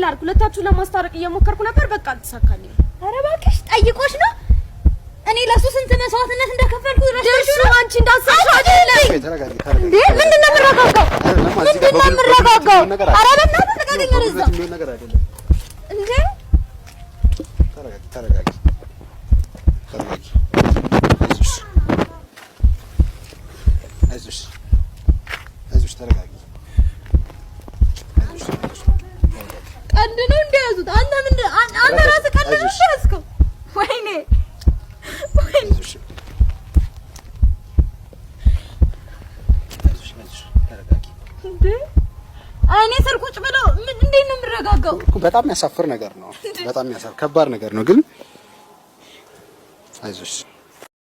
ላድርግ? ሁለታችሁን ለማስታረቅ እየሞከርኩ ነበር። በቃ አልተሳካልኝም። ኧረ እባክሽ ጠይቆሽ ነው? እኔ ለሱ ስንት መስዋዕትነት እንደከፈልኩ ድርሹ አንቺ እንዳሰብሽው አይደለም። ተረጋጊ፣ ተረጋጊ። እንዴ ምንድን ነው የምረጋጋው? አይደለም፣ እዚህ ጋር ምንድን ነው የምረጋጋው? በጉልበት የሚሆን ነገር ኧረ አይደለም። በእናትህ ልቀቀኝ ወደዛ። በጉልበት የሚሆን ነገር አይደለም። እንዴ ተረጋጊ፣ ተረጋጊ፣ ተረጋጊ። አይዞሽ፣ አይዞሽ፣ አይዞሽ፣ ተረጋጊ። አይዞሽ፣ አይዞሽ፣ ተረጋጊ። ቀልድ ነው እንደያዙት። አንተ ምንድን አንተ ራስህ ቀልድ ነው አይዞሽ። እንደያዝከው? ወይኔ ወይኔ አይዞሽ፣ አይዞሽ፣ አይዞሽ፣ ተረጋጊ። እንዴ እኔ ስር ቁጭ ብለው ምን እንዴት ነው የምረጋጋው? እኮ በጣም የሚያሳፍር ነገር ነው። በጣም የሚያሳፍር ከባድ ነገር ነው። ግን አይዞሽ።